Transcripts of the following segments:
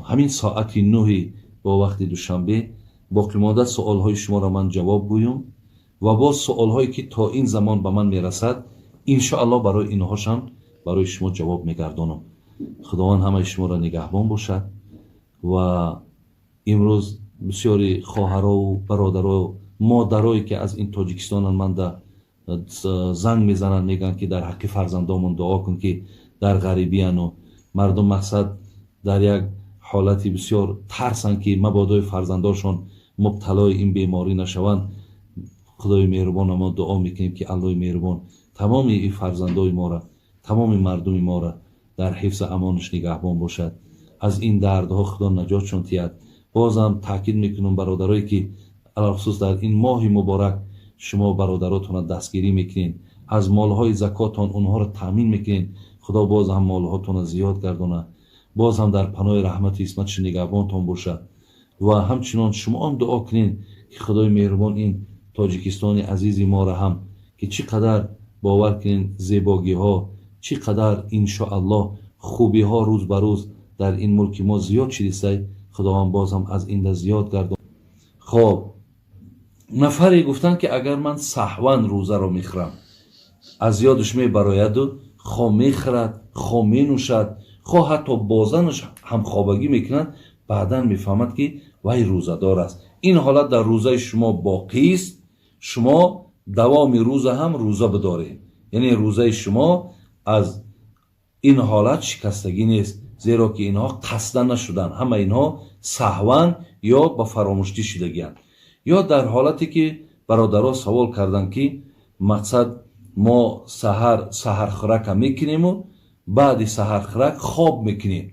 Ҳамин соати 9 бо вақти Душанбе боқимонда суолҳои шуморо ман ҷавоб гӯям ва боз суолҳое ки то ин замон ба ман мерасад, иншоаллоҳ барои инҳошам барои шумо ҷавоб мегардонам. Худованд ҳамаи шуморо нигаҳбон бошад. Ва имрӯз бисёри хоҳарову бародаро, модарое ки аз ин Тоҷикистонанд, манда занг мезананд, мегӯянд ки дар ҳаққи фарзандомон дуо кун, ки дар ғарибияну мардум мақсад дар як ҳолати бисёр тарсанд, ки мабодои фарзандошон мубталои ин беморӣ нашаванд. Худои меҳрубон, мо дуо мекунем, ки Аллоҳи меҳрубон тамоми ин фарзандои моро, тамоми мардуми моро дар ҳифзу амонаш нигаҳбон бошад, аз ин дардҳо Худо наҷотшон диҳад. Бозам таъкид мекунам, бародарое ки алалхусус дар ин моҳи муборак шумо бародаротонро дастгирӣ мекунед, аз молҳои закотон онҳоро таъмин мекунед, Худо боз ҳам молҳотонро зиёд гардонад, боз ҳам дар паноҳи раҳмати исматаш нигаҳбонтон бошад. Ва ҳамчунон шумо ҳам дуо кунед, ки Худои меҳрубон ин Тоҷикистони азизи моро ҳам, ки чӣ қадар, бовар кунед, зебогиҳо, чӣ қадар, иншоаллоҳ, хубиҳо рӯз ба рӯз дар ин мулки мо зиёд шидистай, Худованд боз ҳам аз инда зиёд гардон. Хоб, нафаре гуфтанд, ки агар ман саҳван рӯзаро мехӯрам, аз ёдаш мебарояду хо мехӯрад, хо менӯшад, хо ҳатто бо занаш ҳамхобагӣ мекунад, баъдан мефаҳмад, ки вай рӯзадор аст. Ин ҳолат дар рӯзаи шумо боқист, шумо давоми рӯза ҳам рӯза бидоред, яъне рӯзаи шумо аз ин ҳолат шикастагӣ нест, зеро ки инҳо қасда нашуданд, ҳама инҳо саҳван ё ба фаромӯштӣ шидагианд. Ё дар ҳолате ки бародаро савол карданд, ки мақсад мо саҳар саҳархӯрака мекунему баъди саҳархӯрак хоб мекунем,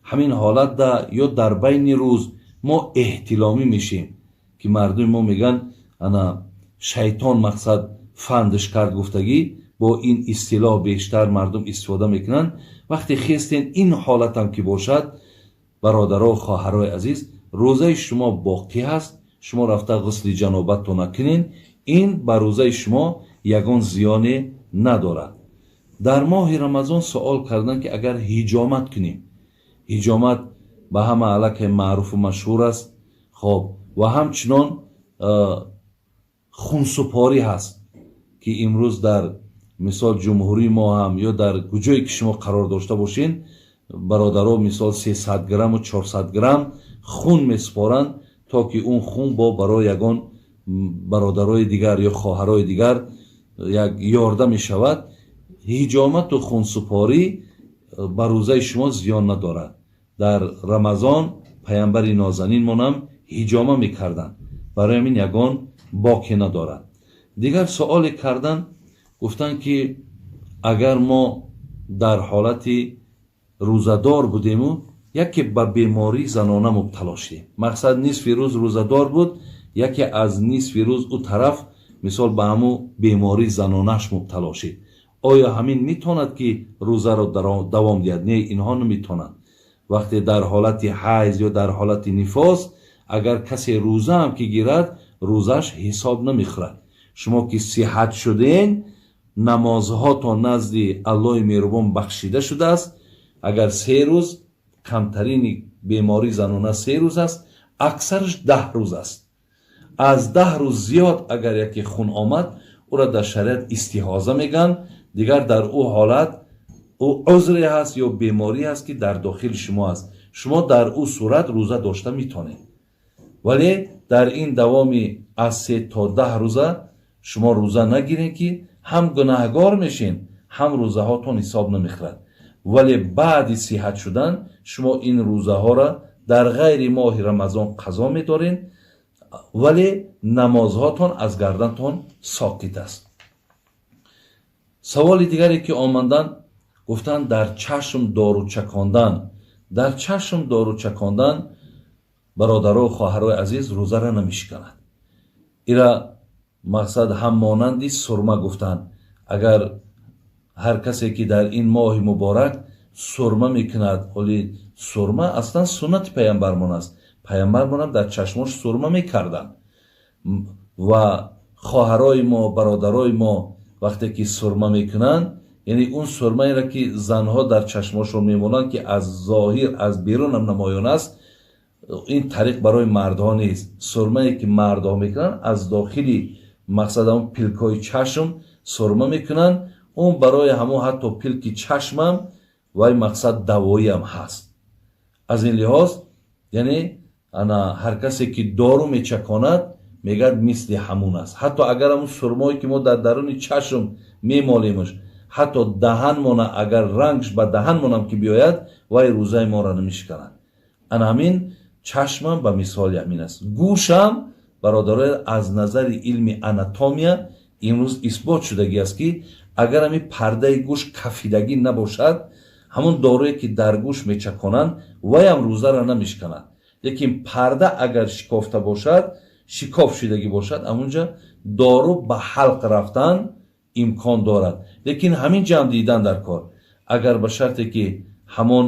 ҳамин ҳолатда ё дар байни рӯз мо эҳтиломӣ мешем, ки мардуми мо мегӯянд, ана шайтон мақсад фандш кард гуфтагӣ, бо ин истилоҳ бештар мардум истифода мекунанд. Вақте хестен, ин ҳолатам ки бошад, бародаро, хоҳарои азиз, рӯзаи шумо боқӣ ҳаст. Шумо рафта ғусли ҷанобатто накунен, ин ба рӯзаи шумо ягон зиёне надорад. Дар моҳи Рамазон суол карданд, ки агар ҳиҷомат кунем. Ҳиҷомат ба ҳама аллакай маъруфу машҳур аст. Хоб, ва ҳамчунон хунсупорӣ ҳаст, ки имрӯз дар мисол ҷумҳурии мо ҳам ё дар куҷое ки шумо қарор дошта бошед, бародаро, мисол 300 грамму 400 грамм хун месупоранд, то ки он хун бо барои ягон бародарои дигар ё хоҳарои дигар як ёрдам мешавад. Ҳиҷомату хунсупорӣ ба рӯзаи шумо зиён надорад. Дар Рамазон паямбари нозанинмонам ҳиҷома мекарданд, барои ҳамин ягон боке надорад. Дигар суоле карданд, гуфтанд, ки агар мо дар ҳолати рӯзадор будему яке ба бемории занона мубтало шудем, мақсад нисфи рӯз рӯзадор буд, яке аз нисфи рӯз ӯ тараф мисол ба ҳамун бемории занонаш мубтало шид, оё ҳамин метавонад, ки рӯзаро давом диҳад? Не, инҳо наметавонанд. Вақте дар ҳолати ҳайз ё дар ҳолати нифос агар касе рӯзаам ки гирад, рӯзаш ҳисоб намехӯрад. Шумо ки сиҳат шуден, намозҳотон назди Аллоҳи меҳрубон бахшида шудааст. Агар 3 рӯз, камтарини бемории занона 3 рӯз аст, аксараш 10 рӯз аст. Аз 10 рӯз зиёд агар яке хун омад, ӯро дар шариат истиҳоза мегӯянд. Дигар дар ӯ ҳолат ӯ узре ҳаст ё беморӣ ҳаст, ки дар дохили шумо аст, шумо дар ӯ сурат рӯза дошта метонед, вале дар ин давоми аз 3 то 10 рӯза шумо рӯза нагиред, ки ҳам гунаҳгор мешен, ҳам рӯзаҳотон ҳисоб намехӯрад. Вале баъди сиҳат шудан шумо ин рӯзаҳоро дар ғайри моҳи Рамазон қазо медоред, вале намозҳотон аз гардантон соқит аст. Саволи дигаре ки омаданд, гуфтанд, дар чашм дору чакондан. Дар чашм дору чакондан, бародару хоҳарои азиз, рӯзара намешиканад. Ира мақсад ҳам монанди сурма гуфтанд. Агар ҳар касе ки дар ин моҳи муборак сурма мекунад, оли сурма аслан суннати паямбармон аст, паямбармонам дар чашмош сурма мекарданд. Ва хоҳарои мо, бародарои мо вақте ки сурма мекунанд, яъне он сурмаеро, ки занҳо дар чашмошон мемонанд, ки аз зоҳир, аз берунам намоён аст. Ин тариқ барои мардҳо нест. Сурмае ки мардҳо мекунанд, аз дохили мақсад ҳамон пилкҳои чашм сурма мекунанд, он барои ҳамон ҳатто пилки чашмам вай мақсад давоиам ҳаст. Аз ин лиҳоз, яъне ана ҳар касе ки дору мечаконад, мегӯяд мисли ҳамун аст. Ҳатто агар ҳамун сурмое ки мо дар даруни чашм мемолемаш, ҳатто даҳанмона агар рангш ба даҳанмонам ки биёяд, вай рӯзаи моро намешиканад. Ана ҳамин чашмам ба мисоли ҳамин аст. Гӯшам, бародароя, аз назари илми анатомия имрӯз исбот шудагӣ аст, ки агар ҳамин пардаи гӯш кафидагӣ набошад, ҳамон доруе ки дар гӯш мечаконанд, вайам рӯзаро намешиканад. Лекин парда агар шикофта бошад, шикоф шудагӣ бошад, ҳамунҷа дору ба ҳалқ рафтан имкон дорад. Лекин ҳамин ҷамъ дидан дар кор, агар ба шарте ки ҳамон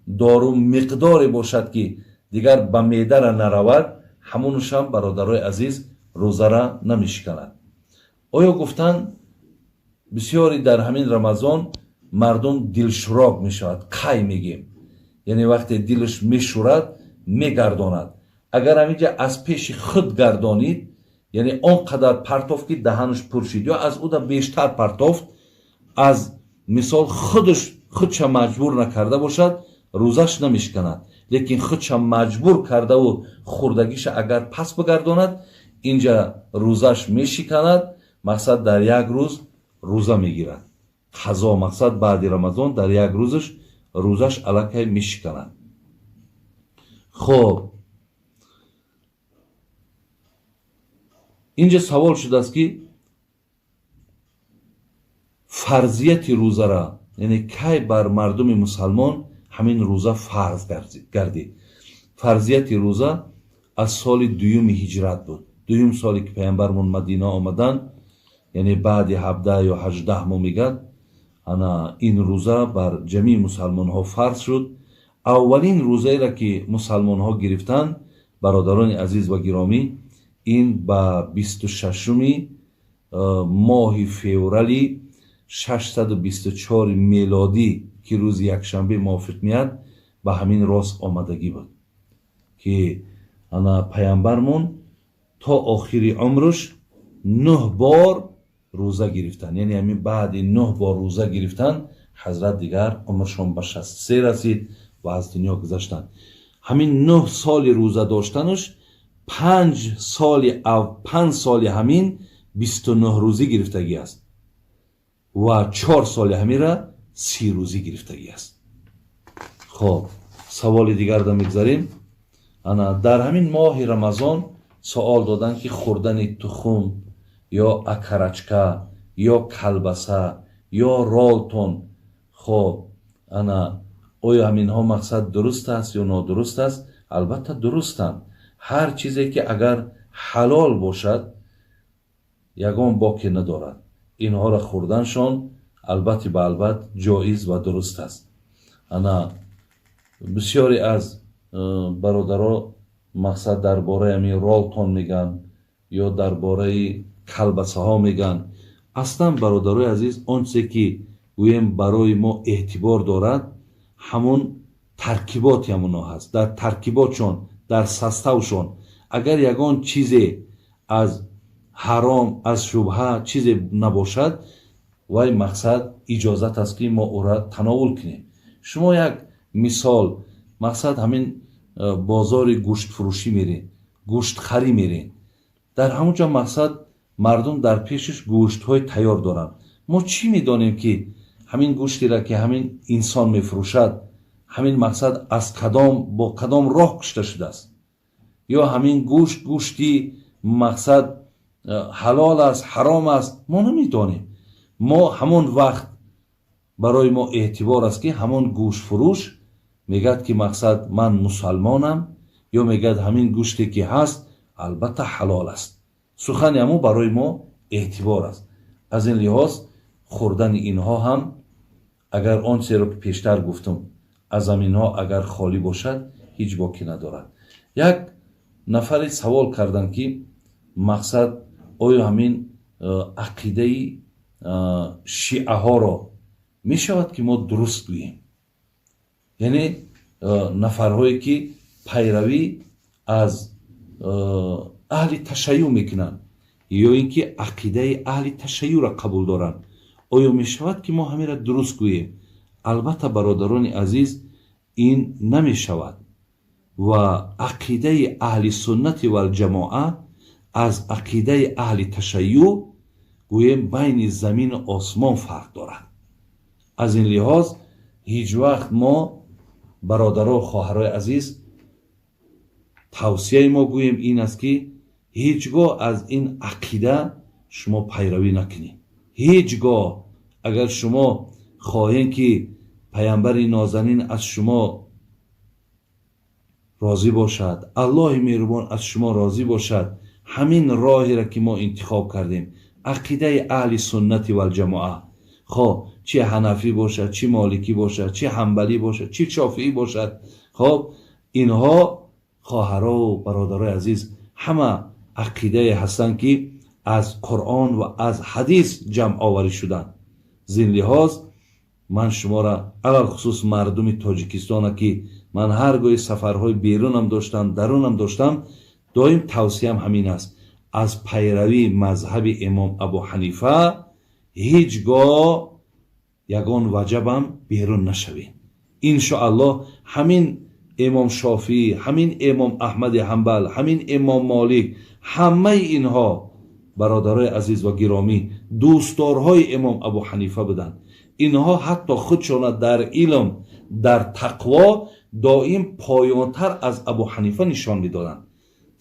дору миқдоре бошад, ки дигар ба меъдара наравад, ҳамонушам, бародарои азиз, рӯзара намешиканад. Оё гуфтан бисёре дар ҳамин Рамазон мардум дилшурок мешавад, қай мегем, яъне вақте дилаш мешурад, мегардонад. Агар ҳаминҷа аз пеши худ гардонид, яъне он қадар партофт, ки даҳанаш пур шид, ё аз уда бештар партофт, аз мисол худаш худша маҷбур накарда бошад, рӯзаш намешиканад. Лекин худша маҷбур кардаву хурдагиша агар пас бигардонад, инҷа рӯзаш мешиканад. Мақсад дар як рӯз рӯза мегирад, қазо, мақсад баъди Рамазон дар як рӯзаш рӯзаш аллакай мешиканад. Хоб, инҷа савол шудааст, ки фарзияти рӯзара, яъне кай бар мардуми мусалмон ҳамин рӯза фарз гардид. Фарзияти рӯза аз соли дуюми ҳиҷрат буд. Дуюм соле ки паямбармон Мадина омаданд, яъне баъди 17 ё 18 моҳ мегӯяд, ана ин рӯза бар ҷамии мусалмонҳо фарз шуд. Аввалин рӯзаеро ки мусалмонҳо гирифтанд, бародарони азиз ва гиромӣ, ин ба 26-уми моҳи феврали 624 мелодӣ, ки рӯзи якшанбе мувофиқ меяд, ба ҳамин рост омадагӣ буд, ки ана паямбармон то охири умрш 9 бор рӯза гирифтанд. Яъне ҳамин баъди 9 бор рӯза гирифтан, ҳазрат дигар умршон ба 63 расид ва аз дунё гузаштанд. Ҳамин 9 соли рӯза доштанаш, 5 соли ҳамин 29 рӯзӣ гирифтагӣ аст ва 4 соли ҳаминра 30 рӯзӣ гирифтагӣ аст. Хоб, саволи дигарда мегзарем. Ана дар ҳамин моҳи Рамазон савол доданд, ки хӯрдани тухм ё акарачка ё калбаса ё ролтон, хоб, ана оё ҳаминҳо мақсад дуруст аст ё нодуруст аст? Албатта дурустанд. Ҳар чизе ки агар ҳалол бошад, ягон боке надорад. Инҳоро хӯрданшон албатта ба албат ҷоиз ва дуруст аст. Ана бисёре аз бародаро мақсад дар бораи ҳамин ролтон мегӯянд ё дар бораи калбасаҳо мегӯянд. Аслан, бародарои азиз, он чизе ки гӯем барои мо эътибор дорад, ҳамон таркиботи ҳамонҳо ҳаст. Дар таркиботшон, дар составшон агар ягон чизе аз ҳаром, аз шубҳа чизе набошад, вай мақсад иҷозат аст, ки мо ӯра тановул кунем. Шумо як мисол, мақсад ҳамин бозори гӯштфурӯшӣ мерен, гӯштхарӣ мерен, дар ҳамон ҷо мақсад мардум дар пешаш гӯштҳои тайёр доранд. Мо чӣ медонем, ки ҳамин гӯштера ки ҳамин инсон мефурӯшад, ҳамин мақсад аз кадом, бо кадом роҳ кушта шудааст, ё ҳамин гӯшт гӯшти мақсад ҳалол аст, ҳаром аст, мо намедонем. Мо ҳамон вақт барои мо эътибор аст, ки ҳамон гӯштфурӯш мегӯяд, ки мақсад ман мусалмонам, ё мегӯяд ҳамин гӯште ки ҳаст, албатта ҳалол аст. Сухани ҳамон барои мо эътибор аст. Аз ин лиҳоз хӯрдани инҳо ҳам, агар он чизеро ки пештар гуфтум, аз ҳаминҳо агар холӣ бошад, ҳеҷ боке надорад. Як нафаре савол карданд, ки мақсад оё ҳамин ақидаи шиаҳоро мешавад, ки мо дуруст гӯем? Яъне нафарҳое ки пайравӣ аз аҳли ташайюъ мекунанд ё ин ки ақидаи аҳли ташайюъро қабул доранд. Оё мешавад, ки мо ҳамеро дуруст гӯем? Албатта, бародарони азиз, ин намешавад ва ақидаи аҳли суннати валҷамоа аз ақидаи аҳли ташайюъ гӯем байни замину осмон фарқ дорад. Аз ин лиҳоз ҳеҷ вақт мо, бародаро, хоҳарои азиз, тавсияи мо гӯем ин аст, ки ҳеҷ гоҳ аз ин ақида шумо пайравӣ накунед. Ҳеҷ гоҳ агар шумо хоҳем, ки паямбари нозанин аз шумо розӣ бошад, Аллоҳи меҳрубон аз шумо розӣ бошад, ҳамин роҳеро, ки мо интихоб кардем, ақидаи аҳли суннати валҷамоа, хоб, чи ҳанафӣ бошад, чи моликӣ бошад, чи ҳанбалӣ бошад, чи шофиӣ бошад, хоб, инҳо, хоҳарову бародарои азиз, ҳама ақидае ҳастанд, ки аз Қуръон ва аз ҳадис ҷамъоварӣ шуданд. Зин лиҳоз ман шуморо, алалхусус мардуми Тоҷикистона, ки ман ҳар гоҳи сафарҳои берунам доштам, дарунам доштам, доим тавсиям ҳамин аст: аз пайравии мазҳаби имом Абу Ҳанифа ҳеҷ гоҳ ягон ваҷабам берун нашавед. Иншоаллоҳ, ҳамин имом Шофиӣ, ҳамин имом Аҳмади Ҳанбал, ҳамин имом Молик, ҳамаи инҳо, бародарои азиз ва гиромӣ, дӯстдорҳои имом Абу Ҳанифа буданд. Инҳо ҳатто худшона дар илм, дар тақво доим поёнтар аз Абу Ҳанифа нишон медоданд.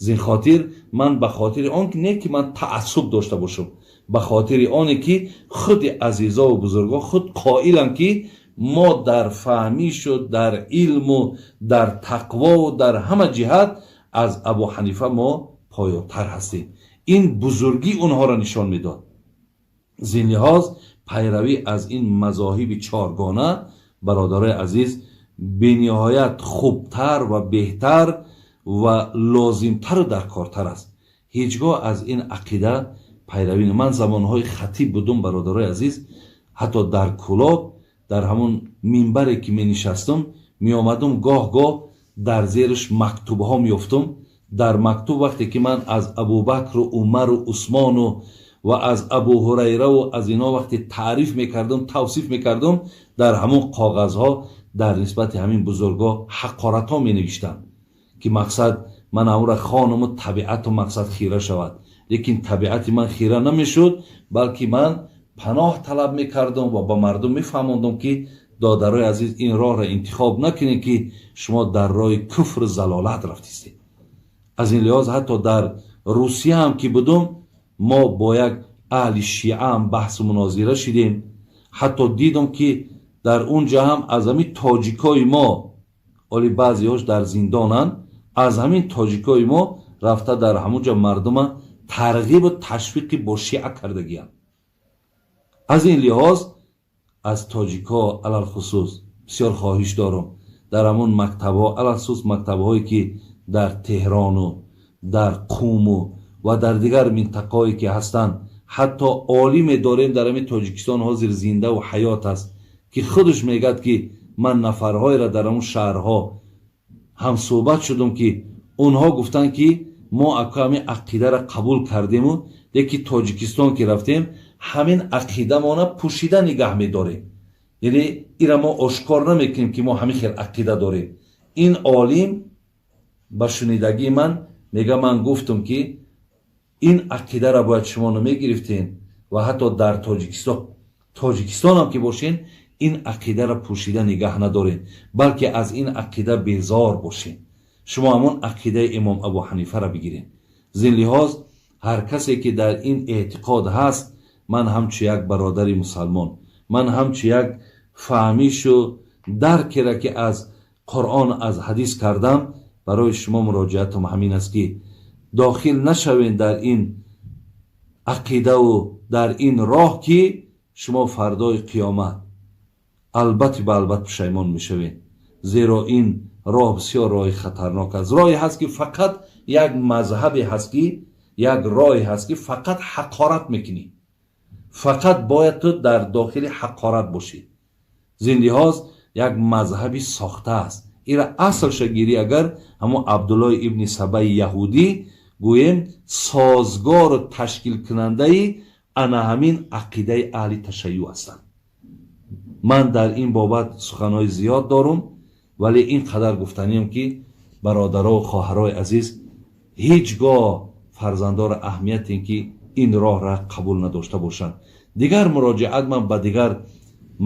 Зин хотир ман ба хотири он не, ки ман таассуб дошта бошам, ба хотири оне ки худи азизову бузургон худ қоиланд, ки мо дар фаҳмишу дар илму дар тақвову дар ҳама ҷиҳат аз Абу Ҳанифа мо поёнтар ҳастем. Ин бузургӣ онҳоро нишон медод. Зин лиҳоз пайравӣ аз ин мазоҳиби чоргона, бародарои азиз, бениҳоят хубтар ва беҳтар ва лозимтару даркортар аст. Ҳеҷ гоҳ аз ин ақида пайравӣ. Ман замонҳои хатиб будум, бародарои азиз, ҳатто дар Кӯлоб, дар ҳамон минбаре, ки менишастум, меомадум, гоҳ-гоҳ дар зериш мактубҳо меёфтум. Дар мактуб вақте ки ман аз Абубакру Умару Усмону ва аз Абу Ҳурайраву аз инҳо вақте таъриф мекардум, тавсиф мекардум, дар ҳамон коғазҳо дар нисбати ҳамин бузургҳо ҳақоратҳо менавиштанд, ки мақсад ман ҳамура хонуму табиату мақсад хира шавад. Лекин табиати ман хира намешуд, балки ман паноҳ талаб мекардум ва ба мардум мефаҳмондум, ки додарои азиз, ин роҳро интихоб накунед, ки шумо дар роҳи куфру залолат рафтистед. Аз ин лиҳоз ҳатто дар Русия ҳам ки будум, мо бо як аҳли шиа ҳам баҳсу мунозира шидем. Ҳатто дидум, ки дар он ҷа ҳам аз ҳамин тоҷикои мо, оли баъзеҳош дар зиндонанд, аз ҳамин тоҷикои мо рафта дар ҳамон ҷо мардума тарғибу ташвиқи бо шиа кардагиянд. Аз ин лиҳоз аз тоҷикҳо алалхусус бисёр хоҳиш дорам, дар ҳамон мактабҳо, алалхусус мактабҳое, ки дар Теҳрону дар Қуму ва дар дигар минтақаҳое, ки ҳастанд, ҳатто олиме дорем дар ҳамин Тоҷикистон, ҳозир зиндаву ҳаёт аст, ки худаш мегӯяд, ки ман нафарҳоеро дар ҳамон шаҳрҳо ҳамсӯҳбат шудум, ки онҳо гуфтанд, ки мо ака ҳамин ақидаро қабул кардему, леки Тоҷикистон ки рафтем, ҳамин ақидамона пӯшида нигаҳ медорем, яъне ира мо ошкор намекунем, ки мо ҳамин хел ақида дорем. Ин олим ба шунидагии ман мега: ман гуфтум, ки ин ақидаро бояд шумо намегирифтен ва ҳатто дар Тоҷикистонам ки бошен, ин ақидаро пӯшида нигаҳ надоред, балки аз ин ақида безор бошед. Шумо ҳамон ақидаи имом Абу Ҳанифаро бигиред. Зин лиҳоз ҳар касе, ки дар ин эътиқод ҳаст, ман ҳамчу як бародари мусалмон, ман ҳамчу як фаҳмишу даркеро, ки аз Қуръон, аз ҳадис кардам, барои шумо муроҷиатам ҳамин аст, ки дохил нашавед дар ин ақидаву дар ин роҳ, ки шумо фардои қиёмат албатти ба албат пушаймон мешавед, зеро ин роҳ бисёр роҳи хатарнок аст. Роҳе ҳаст, ки фақат як мазҳабе ҳаст, ки як роҳе ҳаст, ки фақат ҳақорат мекунӣ, фақат бояд ту дар дохили ҳақорат бошӣ. Зин лиҳоз як мазҳаби сохта аст. Ира аслша гирӣ агар ҳамон Абдуллои ибни Сабаи яҳудӣ гӯем созгору ташкилкунандаи ана ҳамин ақидаи аҳли ташайюъ ҳастанд. Ман дар ин бобат суханҳои зиёд дорум, вале ин қадар гуфтаниям ки бародаро ва хоҳарои азиз, ҳеҷ гоҳ фарзандоро аҳамият ин ки ин роҳра қабул надошта бошанд. Дигар муроҷиат ман ба дигар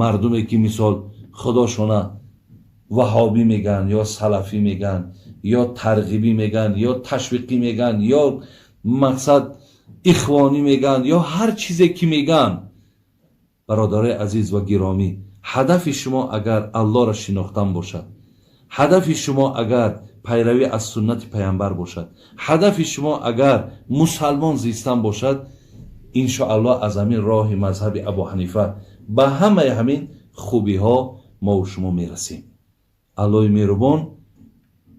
мардуме ки мисол худошона ваҳобӣ меган ё салафӣ меган ё тарғибӣ меган ё ташвиқӣ меган ё мақсад ихвонӣ меган ё ҳар чизе ки меган, бародарои азиз ва гиромӣ, ҳадафи шумо агар Аллоҳро шинохтан бошад, ҳадафи шумо агар пайравӣ аз суннати паямбар бошад, ҳадафи шумо агар мусалмон зистан бошад, иншоаллоҳ аз ҳамин роҳи мазҳаби Абу Ҳанифа ба ҳамаи ҳамин хубиҳо мову шумо мерасем. Аллоҳи меҳрубон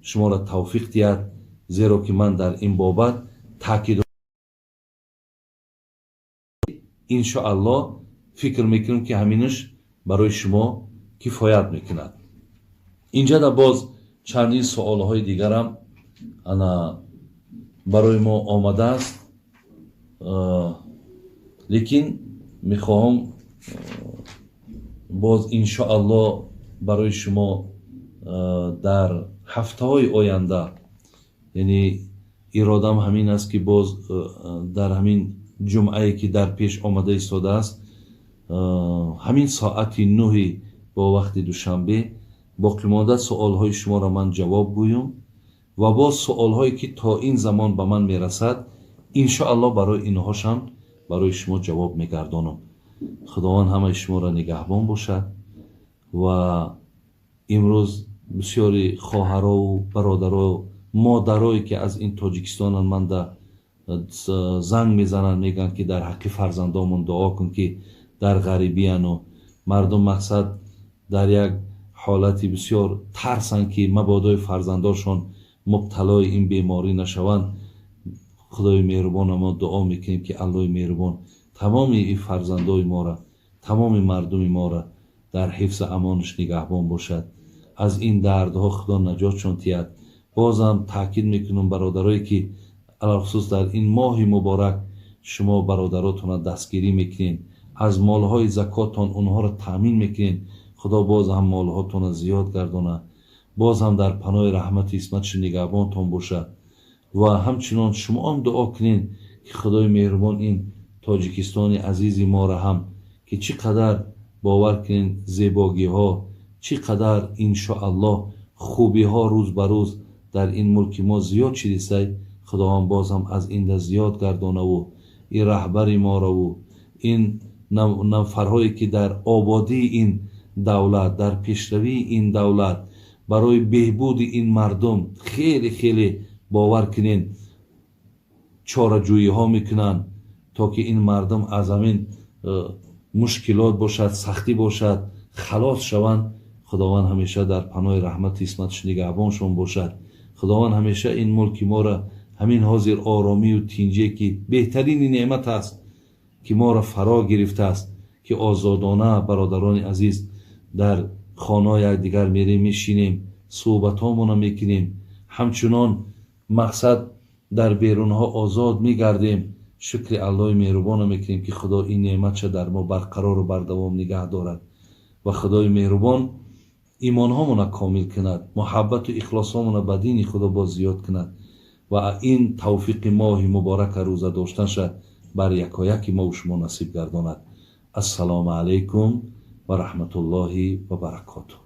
шуморо тавфиқ диҳад, зеро ки ман дар ин бобат таъкид иншоаллоҳ фикр мекунам ки ҳаминаш барои шумо кифоят мекунад. Инҷа боз чандин суолҳои дигарам ана барои мо омадааст, лекин мехоҳам боз иншоаллоҳ барои шумо дар ҳафтаҳои оянда, яъне иродам ҳамин аст ки боз дар ҳамин ҷумъае ки дар пеш омада истодааст, ҳамин соати 9 бо вақти Душанбе боқимонда суолҳои шуморо ман ҷавоб гӯям ва боз суолҳое ки то ин замон ба ман мерасад, иншоаллоҳ барои инҳошам барои шумо ҷавоб мегардонам. Худованд ҳамаи шуморо нигаҳбон бошад. Ва имрӯз бисёри хоҳарову бародаро, модарое ки аз ин Тоҷикистонанд, ман да занг мезананд, мегӯянд ки дар ҳаққи фарзандомон дуо кун ки дар ғарибияну мардум мақсад дар як ҳолати бисёр тарсанд ки мабодои фарзандошон мубталои ин беморӣ нашаванд. Худои меҳрубон, мо дуо мекунем ки Аллоҳи меҳрубон тамоми ин фарзандои моро, тамоми мардуми моро дар ҳифзу амонаш нигаҳбон бошад, аз ин дардҳо Худо наҷотшон диҳад. Бозам таъкид мекунам бародарое ки алалхусус дар ин моҳи муборак шумо бародаротонро дастгирӣ мекунед, аз молҳои закотон онҳоро таъмин мекунед, Худо боз ҳам молҳотонро зиёд гардонад, боз ҳам дар паноҳи раҳмати исматаш нигаҳбонтон бошад. Ва ҳамчунон шумо ҳам дуо кунед ки Худои меҳрубон ин Тоҷикистони азизи моро ҳам ки чӣ қадар бовар кунед зебогиҳо, чӣ қадар иншоаллоҳ хубиҳо рӯз ба рӯз дар ин мулки мо зиёд шидисай, Худованд боз ҳам аз инда зиёд гардонаву ин раҳбари морову ин нафарҳое ки дар ободии ин давлат, дар пешравии ин давлат, барои беҳбуди ин мардум хеле хеле бовар кунед чораҷӯиҳо мекунанд то ки ин мардум аз ҳамин мушкилот бошад, сахтӣ бошад, халос шаванд. Худованд ҳамеша дар паноҳи раҳмати исматаш нигаҳбоншон бошад. Худованд ҳамеша ин мулки моро ҳамин ҳозир оромию тинҷие ки беҳтарини неъмат аст ки моро фаро гирифтааст, ки озодона бародарони азиз дар хонаҳои якдигар мерем, мешинем, суҳбатҳомонро мекунем, ҳамчунон мақсад дар берунҳо озод мегардем. Шукри Аллоҳи меҳрубонро мекунем ки Худо ин неъматша дар мо барқарору бардавом нигаҳ дорад ва Худои меҳрубон имонҳомонро комил кунад, муҳаббату ихлосҳомонро ба дини Худо боз зиёд кунад ва ин тавфиқи моҳи муборака рӯза доштанша бар якояки мову шумо насиб гардонад. Ассалому алайкум ва раҳматуллоҳи ва баракотуҳ.